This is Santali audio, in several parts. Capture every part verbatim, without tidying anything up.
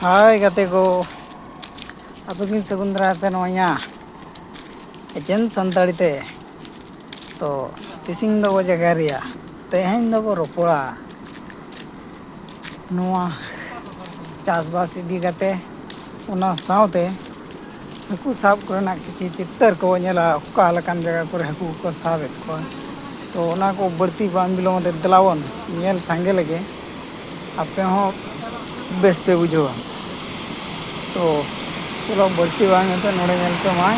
ᱦᱳᱭ ᱜᱟᱛᱮ ᱠᱚ, ᱟᱯᱮ ᱠᱤᱱ ᱥᱟᱹᱜᱩᱱ ᱫᱟᱨᱟᱭ ᱯᱮ ᱱᱚᱣᱟ ᱤᱧᱟᱹᱜ ᱮᱡᱮᱱ ᱥᱟᱱᱛᱟᱲᱤ ᱛᱮ᱾ ᱛᱚ ᱛᱤᱥᱤᱧ ᱫᱚ ᱡᱟᱭᱜᱟ ᱨᱮᱭᱟᱜ ᱛᱮᱦᱮᱧ ᱫᱚᱵᱚ ᱨᱚᱯᱚᱲᱟ ᱱᱚᱣᱟ ᱪᱟᱥᱵᱟᱥ ᱤᱫᱤ ᱠᱟᱛᱮ, ᱚᱱᱟ ᱥᱟᱶᱛᱮ ᱦᱟᱹᱠᱩ ᱥᱟᱵ ᱠᱚᱨᱮᱱᱟᱜ ᱠᱤᱪᱷᱩ ᱪᱤᱛᱟᱹᱨ ᱠᱚ ᱧᱮᱞᱟ, ᱚᱠᱟ ᱞᱮᱠᱟᱱ ᱡᱟᱭᱜᱟ ᱠᱚᱨᱮ ᱦᱟᱹᱠᱩ ᱠᱚ ᱥᱟᱵᱮᱫ ᱠᱚᱣᱟ᱾ ᱛᱚ ᱚᱱᱟ ᱠᱚ ᱵᱟᱹᱲᱛᱤ ᱵᱟᱝ ᱵᱤᱞᱚᱢ ᱠᱟᱛᱮ ᱫᱮᱞᱟᱵᱚᱱ ᱧᱮᱞ ᱥᱟᱸᱜᱮ ᱞᱮᱜᱮ, ᱟᱯᱮ ᱦᱚᱸ ᱵᱮᱥ ᱯᱮ ᱵᱩᱡᱷᱟᱹᱣᱟ᱾ ᱛᱚ ᱪᱚᱞᱚ ᱵᱟᱹᱲᱛᱤ ᱵᱟᱝ ᱠᱟᱛᱮ ᱱᱚᱰᱮ ᱧᱮᱞ ᱯᱮ ᱢᱟ,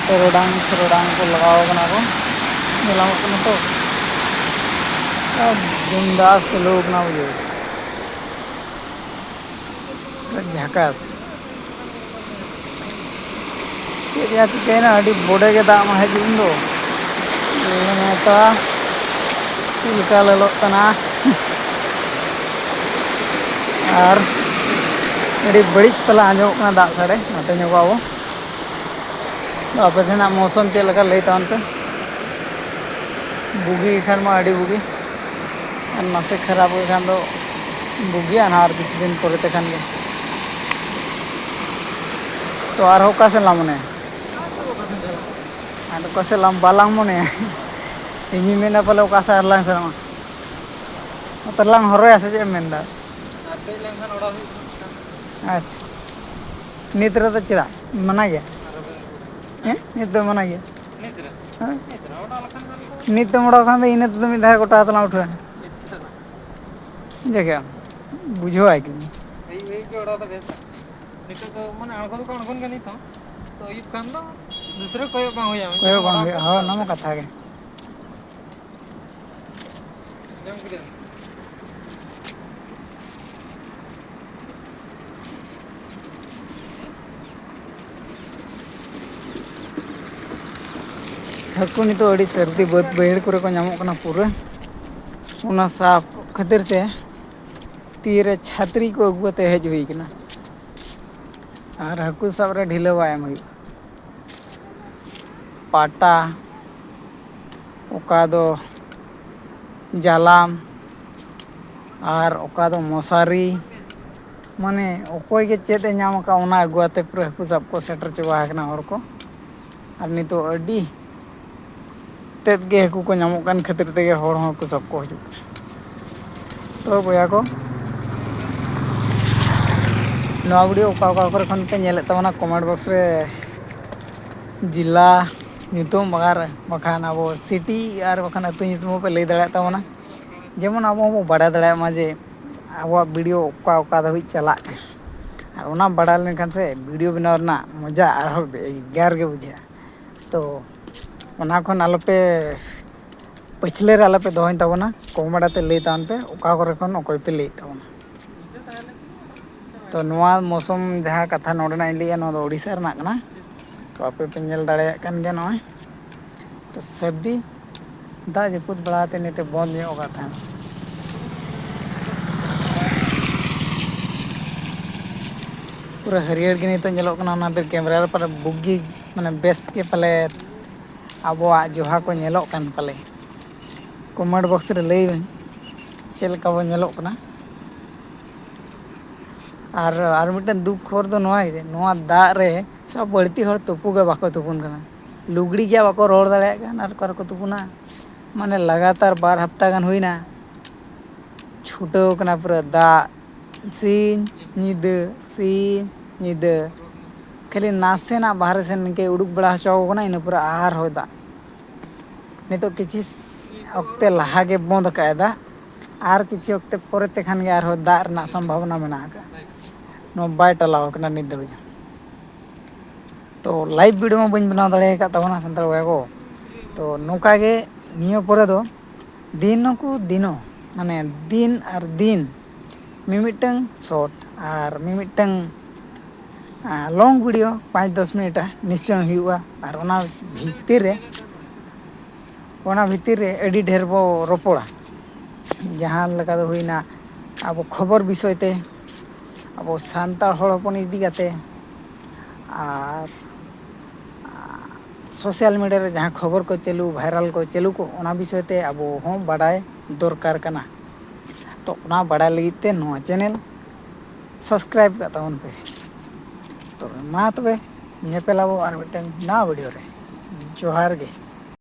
ᱴᱚᱨᱚᱰᱟᱝ ᱴᱚᱨᱚᱰᱟᱝ ᱠᱚ ᱞᱟᱜᱟᱣ ᱠᱟᱱᱟ ᱠᱚ, ᱧᱮᱞ ᱧᱟᱢᱚᱜ ᱠᱟᱱᱟ ᱛᱚ᱾ ᱟᱨ ᱵᱤᱱᱫᱟᱥ ᱪᱟᱹᱞᱩ ᱠᱟᱱᱟ ᱵᱩᱡᱷᱟᱹᱣ᱾ ᱡᱷᱟᱠᱟᱥ᱾ ᱪᱮᱫ ᱭᱟ ᱪᱤᱠᱟᱹᱭᱮᱱᱟ, ᱟᱹᱰᱤ ᱵᱚᱰᱮ ᱜᱮ ᱫᱟᱜ ᱢᱟ ᱦᱮᱡ ᱮᱱ ᱫᱚ᱾ ᱱᱚᱝᱠᱟ ᱪᱮᱫ ᱞᱮᱠᱟ ᱞᱚᱞᱚᱜ ᱠᱟᱱᱟ᱾ ᱟᱨ ᱟᱹᱰᱤ ᱵᱟᱹᱲᱤᱡ ᱯᱟᱞᱟ ᱟᱸᱡᱚᱢᱚᱜ ᱠᱟᱱᱟ ᱫᱟᱜ ᱥᱟᱰᱮ, ᱱᱚᱛᱮ ᱧᱚᱜᱚᱜ ᱟᱵᱚ᱾ ᱟᱯᱮ ᱥᱮᱱᱟᱜ ᱢᱳᱥᱚᱢ ᱪᱮᱫ ᱞᱮᱠᱟ ᱞᱟᱹᱭ ᱛᱟᱵᱚᱱ ᱯᱮ? ᱵᱩᱜᱤ ᱠᱷᱟᱱ ᱢᱟ ᱟᱹᱰᱤ ᱵᱩᱜᱤ, ᱟᱨ ᱱᱟᱥᱮ ᱠᱷᱟᱨᱟᱯ ᱜᱮ ᱠᱷᱟᱱ ᱫᱚ ᱵᱩᱜᱤᱭᱟ ᱱᱟᱦᱟᱜ ᱟᱨ ᱠᱤᱪᱷᱩ ᱫᱤᱱ ᱯᱚᱨᱮ ᱛᱮ ᱠᱷᱟᱱ ᱜᱮ᱾ ᱛᱚ ᱟᱨᱦᱚᱸ ᱚᱠᱟ ᱥᱮᱫ ᱞᱟᱝ ᱢᱚᱱᱮᱭᱟ? ᱟᱫᱚ ᱚᱠᱟ ᱥᱮᱫ ᱞᱟᱝ ᱵᱟᱞᱟᱝ ᱢᱚᱱᱮᱭᱟ? ᱤᱧᱤᱧ ᱢᱮᱱᱟ ᱯᱟᱞᱮ ᱚᱠᱟ ᱥᱮᱫ ᱟᱨ ᱞᱟᱝ ᱥᱮᱱᱚᱜᱼᱟ᱾ ᱱᱚᱛᱮ ᱞᱟᱝ ᱦᱚᱨᱚᱭᱟ ᱥᱮ ᱪᱮᱫ ᱮᱢ ᱢᱮᱱᱫᱟ? ᱟᱨ ᱠᱟᱹᱡ ᱞᱮᱱᱠᱷᱟᱱ ᱚᱲᱟᱜ ᱦᱩᱭᱩᱜ ᱠᱟᱱᱟ᱾ ᱟᱪᱪᱷᱟ, ᱱᱤᱛ ᱨᱮᱫᱚ ᱪᱮᱫᱟᱜ ᱢᱟᱱᱟ ᱜᱮᱭᱟ? ᱟᱨᱚ ᱵᱮᱱ ᱨᱩᱣᱟᱹᱲᱟ᱾ ᱦᱮᱸ, ᱱᱤᱛ ᱫᱚ ᱢᱟᱱᱟ ᱜᱮᱭᱟ᱾ ᱱᱤᱛ ᱨᱮ? ᱦᱮᱸ᱾ ᱱᱤᱛ ᱨᱮ ᱚᱲᱟᱜ ᱞᱮᱠᱷᱟᱱ ᱜᱟᱱ ᱠᱚ᱾ ᱱᱤᱛ ᱫᱚᱢ ᱚᱲᱟᱜ ᱠᱷᱟᱱ ᱫᱚ ᱤᱱᱟᱹ ᱛᱮᱫᱚ ᱢᱤᱫ ᱫᱷᱟᱣ ᱜᱚᱴᱟ ᱛᱮᱞᱟᱝ ᱩᱴᱷᱟᱹᱣᱟ᱾ ᱟᱪᱪᱷᱟ᱾ ᱵᱩᱡᱷᱟᱹᱣ ᱠᱮᱜᱼᱟᱢ? ᱵᱩᱡᱷᱟᱹᱣᱟᱭ ᱠᱟᱹᱱᱟᱹᱧ᱾ ᱟᱹᱭᱩᱵ ᱟᱹᱭᱩᱵ ᱜᱮ ᱚᱲᱟᱜ ᱫᱚ ᱵᱮᱥᱟ᱾ ᱱᱤᱛᱚᱜ ᱫᱚ ᱢᱟᱱᱮ ᱟᱬᱜᱚ ᱫᱚᱠᱚ ᱟᱬᱜᱚᱱ ᱜᱮᱭᱟ ᱱᱤᱛ ᱦᱚᱸ᱾ ᱛᱚ ᱟᱹᱭᱩᱵ ᱠᱷᱟᱱ ᱫᱚ ᱫᱩᱥᱨᱟᱹ ᱠᱚᱭᱚᱜ ᱵᱟᱝ ᱦᱩᱭᱩᱜᱼᱟ᱾ ᱠᱚᱭᱚᱜ ᱵᱟᱝ ᱦᱩᱭᱩᱜᱼᱟ, ᱦᱳᱭ, ᱚᱱᱟ ᱢᱟ ᱠᱟᱛᱷᱟ ᱜᱮ᱾ ᱡᱚᱢ ᱠᱮᱫᱟᱢ? ᱦᱟᱹᱠᱩ ᱱᱤᱛᱚᱜ ᱟᱹᱰᱤ ᱥᱟᱹᱨᱫᱤ ᱵᱟᱹᱫᱽ ᱵᱟᱹᱭᱦᱟᱹᱲ ᱠᱚᱨᱮ ᱠᱚ ᱧᱟᱢᱚᱜ ᱠᱟᱱᱟ ᱯᱩᱨᱟᱹ᱾ ᱚᱱᱟ ᱥᱟᱵ ᱠᱷᱟᱹᱛᱤᱨ ᱛᱮ ᱛᱤᱨᱮ ᱪᱷᱟᱹᱛᱨᱤ ᱠᱚ ᱟᱹᱜᱩ ᱠᱟᱛᱮ ᱦᱮᱡ ᱦᱩᱭ ᱠᱟᱱᱟ᱾ ᱟᱨ ᱦᱟᱹᱠᱩ ᱥᱟᱵ ᱨᱮ ᱰᱷᱤᱞᱟᱹ ᱵᱟᱭ ᱮᱢ ᱦᱩᱭᱩᱜᱼᱟ᱾ ᱯᱟᱴᱟ, ᱚᱠᱟ ᱫᱚ ᱡᱟᱞᱟᱢ, ᱟᱨ ᱚᱠᱟ ᱫᱚ ᱢᱚᱥᱟᱨᱤ, ᱢᱟᱱᱮ ᱚᱠᱚᱭ ᱜᱮ ᱪᱮᱫ ᱮ ᱧᱟᱢ ᱟᱠᱟᱫ, ᱚᱱᱟ ᱟᱹᱜᱩ ᱟᱛᱮ ᱯᱩᱨᱟᱹ ᱦᱟᱹᱠᱩ ᱥᱟᱵ ᱠᱚ ᱥᱮᱴᱮᱨ ᱪᱟᱵᱟ ᱟᱠᱟᱱᱟ ᱦᱚᱲ ᱠᱚ᱾ ᱟᱨ ᱱᱤᱛᱚᱜ ᱟᱹᱰᱤ ᱛᱮᱫ ᱜᱮ ᱦᱟᱹᱠᱩ ᱠᱚ ᱧᱟᱢᱚᱜ ᱠᱟᱱ ᱠᱷᱟᱹᱛᱤᱨ ᱛᱮᱜᱮ ᱦᱚᱲ ᱦᱚᱸ ᱦᱟᱹᱠᱩ ᱥᱟᱵ ᱠᱚ ᱦᱤᱡᱩᱜ ᱠᱟᱱᱟ᱾ ᱛᱚ ᱵᱚᱭᱦᱟ ᱠᱚ, ᱱᱚᱣᱟ ᱵᱷᱤᱰᱤᱭᱳ ᱚᱠᱟ ᱚᱠᱟ ᱠᱚᱨᱮ ᱠᱷᱚᱱ ᱯᱮ ᱧᱮᱞᱮᱫ ᱛᱟᱵᱚᱱᱟ, ᱠᱚᱢᱮᱱᱴ ᱵᱚᱠᱥ ᱨᱮ ᱡᱮᱞᱟ ᱧᱩᱛᱩᱢ ᱟᱨ ᱵᱟᱠᱷᱟᱱ ᱟᱵᱚ ᱥᱤᱴᱤ ᱟᱨ ᱵᱟᱠᱷᱟᱱ ᱟᱹᱛᱩ ᱧᱩᱛᱩᱢ ᱦᱚᱸᱯᱮ ᱞᱟᱹᱭ ᱫᱟᱲᱮᱭᱟᱜ ᱛᱟᱵᱚᱱᱟ, ᱡᱮᱢᱚᱱ ᱟᱵᱚ ᱦᱚᱸᱵᱚ ᱵᱟᱲᱟᱭ ᱫᱟᱲᱮᱭᱟᱜ ᱢᱟ ᱡᱮ ᱟᱵᱚᱣᱟᱜ ᱵᱷᱤᱰᱤᱭᱳ ᱚᱠᱟ ᱚᱠᱟ ᱫᱷᱟᱹᱵᱤᱡ ᱪᱟᱞᱟᱜ ᱠᱟᱱᱟ᱾ ᱟᱨ ᱚᱱᱟ ᱵᱟᱲᱟᱭ ᱞᱮᱱᱠᱷᱟᱱ ᱥᱮ ᱵᱷᱤᱰᱤᱭᱳ ᱵᱮᱱᱟᱣ ᱨᱮᱱᱟᱜ ᱢᱚᱡᱟ ᱟᱨᱦᱚᱸ ᱵᱷᱮᱜᱟᱨ ᱜᱮ ᱵᱩᱡᱷᱟᱹᱜᱼᱟ᱾ ᱛᱚ ᱚᱱᱟ ᱠᱷᱚᱱ ᱟᱞᱚᱯᱮ ᱯᱟᱹᱪᱷᱞᱟᱹ ᱨᱮ ᱟᱞᱚᱯᱮ ᱫᱚᱦᱚᱭ ᱛᱟᱵᱚᱱᱟ, ᱠᱚᱢᱮᱱᱴ ᱟᱛᱮ ᱞᱟᱹᱭ ᱛᱟᱵᱚᱱ ᱯᱮ ᱚᱠᱟ ᱠᱚᱨᱮ ᱠᱷᱚᱱ ᱚᱠᱚᱭ ᱯᱮ ᱞᱟᱹᱭᱮᱫ ᱛᱟᱵᱚᱱᱟ᱾ ᱛᱚ ᱱᱚᱣᱟ ᱢᱳᱥᱚᱢ ᱡᱟᱦᱟᱸ ᱠᱟᱛᱷᱟ ᱱᱚᱰᱮᱱᱟᱜ ᱤᱧ ᱞᱟᱹᱭᱮᱜᱼᱟ, ᱱᱚᱣᱟ ᱫᱚ ᱳᱰᱤᱥᱟ ᱨᱮᱱᱟᱜ ᱠᱟᱱᱟ᱾ ᱛᱚ ᱟᱯᱮ ᱯᱮ ᱧᱮᱞ ᱫᱟᱲᱮᱭᱟᱜ ᱠᱟᱱ ᱜᱮᱭᱟ ᱱᱚᱜᱼᱚᱭ᱾ ᱛᱚ ᱥᱟᱹᱨᱫᱤ ᱫᱟᱜ ᱡᱟᱹᱯᱩᱫ ᱵᱟᱲᱟ ᱠᱟᱛᱮ ᱱᱤᱛᱚᱜ ᱵᱚᱱᱫ ᱧᱚᱜ ᱟᱠᱟᱫ ᱛᱟᱦᱮᱸᱫ᱾ ᱯᱩᱨᱟᱹ ᱦᱟᱹᱨᱭᱟᱹᱲ ᱜᱮ ᱱᱤᱛᱚᱜ ᱧᱮᱞᱚᱜ ᱠᱟᱱᱟ, ᱚᱱᱟᱛᱮ ᱠᱮᱢᱮᱨᱟ ᱨᱮ ᱯᱟᱞᱮ ᱵᱩᱜᱤ, ᱢᱟᱱᱮ ᱵᱮᱥ ᱜᱮ ᱯᱟᱞᱮ ᱟᱵᱚᱣᱟᱜ ᱡᱚᱦᱟ ᱠᱚ ᱧᱮᱞᱚᱜ ᱠᱟᱱ ᱯᱟᱞᱮ᱾ ᱠᱚᱢᱮᱱᱴ ᱵᱚᱠᱥ ᱨᱮ ᱞᱟᱹᱭ ᱵᱮᱱ ᱪᱮᱫ ᱞᱮᱠᱟ ᱵᱚᱱ ᱧᱮᱞᱚᱜ ᱠᱟᱱᱟ᱾ ᱟᱨ ᱟᱨ ᱢᱤᱫᱴᱮᱱ ᱫᱩᱠ ᱠᱷᱚᱵᱚᱨ ᱫᱚ ᱱᱚᱣᱟ ᱜᱮ, ᱱᱚᱣᱟ ᱫᱟᱜ ᱨᱮ ᱥᱚᱵ ᱵᱟᱹᱲᱛᱤ ᱦᱚᱲ ᱛᱩᱯᱩ ᱜᱮ ᱵᱟᱠᱚ ᱛᱩᱯᱩᱱ ᱠᱟᱱᱟ᱾ ᱞᱩᱜᱽᱲᱤ ᱜᱮ ᱵᱟᱠᱚ ᱨᱚᱦᱚᱲ ᱫᱟᱲᱮᱭᱟᱜ ᱠᱟᱱᱟ ᱟᱨ ᱚᱠᱟ ᱨᱮᱠᱚ ᱛᱩᱯᱩᱱᱟ? ᱢᱟᱱᱮ ᱞᱟᱜᱟᱛᱟᱨ ᱵᱟᱨ ᱦᱟᱯᱛᱟ ᱜᱟᱱ ᱦᱩᱭᱱᱟ, ᱪᱷᱩᱴᱟᱹᱣ ᱠᱟᱱᱟ ᱯᱩᱨᱟᱹ ᱫᱟᱜ ᱥᱤᱧ ᱧᱤᱫᱟᱹ, ᱥᱤᱧ ᱧᱤᱫᱟᱹ᱾ ᱠᱷᱟᱹᱞᱤ ᱱᱟᱥᱮᱱᱟᱜ ᱵᱟᱦᱨᱮ ᱥᱮᱱ ᱱᱤᱝᱠᱟᱹ ᱩᱰᱩᱠ ᱵᱟᱲᱟ ᱦᱚᱪᱚ ᱟᱠᱚ ᱠᱟᱱᱟ, ᱤᱱᱟᱹ ᱯᱚᱨᱮ ᱟᱨᱦᱚᱸᱭ ᱫᱟᱜ᱾ ᱱᱤᱛᱚᱜ ᱠᱤᱪᱷᱤ ᱚᱠᱛᱮ ᱞᱟᱦᱟ ᱜᱮ ᱵᱚᱱᱫ ᱟᱠᱟᱫᱼᱟᱭ ᱫᱟᱜ, ᱟᱨ ᱠᱤᱪᱷᱩ ᱚᱠᱛᱮ ᱯᱚᱨᱮ ᱛᱮ ᱠᱷᱟᱱ ᱜᱮ ᱟᱨᱦᱚᱸ ᱫᱟᱜ ᱨᱮᱱᱟᱜ ᱥᱚᱢᱵᱷᱟᱵᱚᱱᱟ ᱢᱮᱱᱟᱜ ᱟᱠᱟᱫᱼᱟ᱾ ᱱᱚᱣᱟ ᱵᱟᱭ ᱴᱟᱞᱟᱣ ᱟᱠᱟᱱᱟ ᱱᱤᱛ ᱫᱷᱟᱹᱵᱤᱡ ᱦᱚᱸ᱾ ᱛᱚ ᱞᱟᱭᱤᱵᱷ ᱵᱷᱤᱰᱤᱭᱳ ᱢᱟ ᱵᱟᱹᱧ ᱵᱮᱱᱟᱣ ᱫᱟᱲᱮ ᱟᱠᱟᱫ ᱛᱟᱵᱚᱱᱟ ᱥᱟᱱᱛᱟᱲ ᱵᱚᱭᱦᱟ ᱠᱚ᱾ ᱛᱚ ᱱᱚᱝᱠᱟ ᱜᱮ ᱱᱤᱭᱟᱹ ᱯᱚᱨᱮ ᱫᱚ ᱫᱤᱱᱚᱠᱩ ᱫᱤᱱᱚ, ᱢᱟᱱᱮ ᱫᱤᱱ ᱟᱨ ᱫᱤᱱ ᱢᱤᱢᱤᱫᱴᱟᱝ ᱥᱚᱨᱴ ᱟᱨ ᱢᱤᱢᱤᱫᱴᱟᱝ ᱞᱚᱝ ᱵᱷᱤᱰᱤᱭᱳ ᱯᱟᱸᱪ ᱫᱚᱥ ᱢᱤᱱᱤᱴ ᱱᱤᱥᱪᱚᱭ ᱦᱩᱭᱩᱜᱼᱟ᱾ ᱟᱨ ᱚᱱᱟ ᱵᱷᱤᱛᱤᱨ ᱨᱮ, ᱚᱱᱟ ᱵᱷᱤᱛᱤᱨ ᱨᱮ ᱟᱹᱰᱤ ᱰᱷᱮᱨ ᱵᱚ ᱨᱚᱯᱚᱲᱟ᱾ ᱡᱟᱦᱟᱸ ᱞᱮᱠᱟ ᱫᱚ ᱦᱩᱭᱱᱟ ᱟᱵᱚ ᱠᱷᱚᱵᱚᱨ ᱵᱤᱥᱚᱭ ᱛᱮ, ᱟᱵᱚ ᱥᱟᱱᱛᱟᱲ ᱦᱚᱲ ᱦᱚᱯᱚᱱ ᱤᱫᱤ ᱠᱟᱛᱮ, ᱟᱨ ᱥᱳᱥᱟᱞ ᱢᱤᱰᱤᱭᱟ ᱨᱮ ᱡᱟᱦᱟᱸ ᱠᱷᱚᱵᱚᱨ ᱠᱚ ᱪᱟᱹᱞᱩ, ᱵᱷᱟᱭᱨᱟᱞ ᱠᱚ ᱪᱟᱹᱞᱩ ᱠᱚ, ᱚᱱᱟ ᱵᱤᱥᱚᱭ ᱛᱮ ᱟᱵᱚ ᱦᱚᱸ ᱵᱟᱰᱟᱭ ᱫᱚᱨᱠᱟᱨ ᱠᱟᱱᱟ᱾ ᱛᱚ ᱚᱱᱟ ᱵᱟᱰᱟᱭ ᱞᱟᱹᱜᱤᱫ ᱛᱮ ᱱᱚᱣᱟ ᱪᱮᱱᱮᱞ ᱥᱟᱵᱥᱠᱨᱟᱭᱤᱵᱽ ᱠᱟᱜ ᱛᱟᱵᱚᱱ ᱯᱮ᱾ ᱛᱚᱵᱮ ᱢᱟ ᱛᱚᱵᱮ, ᱧᱮᱯᱮᱞᱟᱵᱚ ᱟᱨ ᱢᱤᱫᱴᱟᱝ ᱱᱟᱣᱟ ᱵᱷᱤᱰᱤᱭᱳ ᱨᱮ᱾ ᱡᱚᱦᱟᱨ ᱜᱮ᱾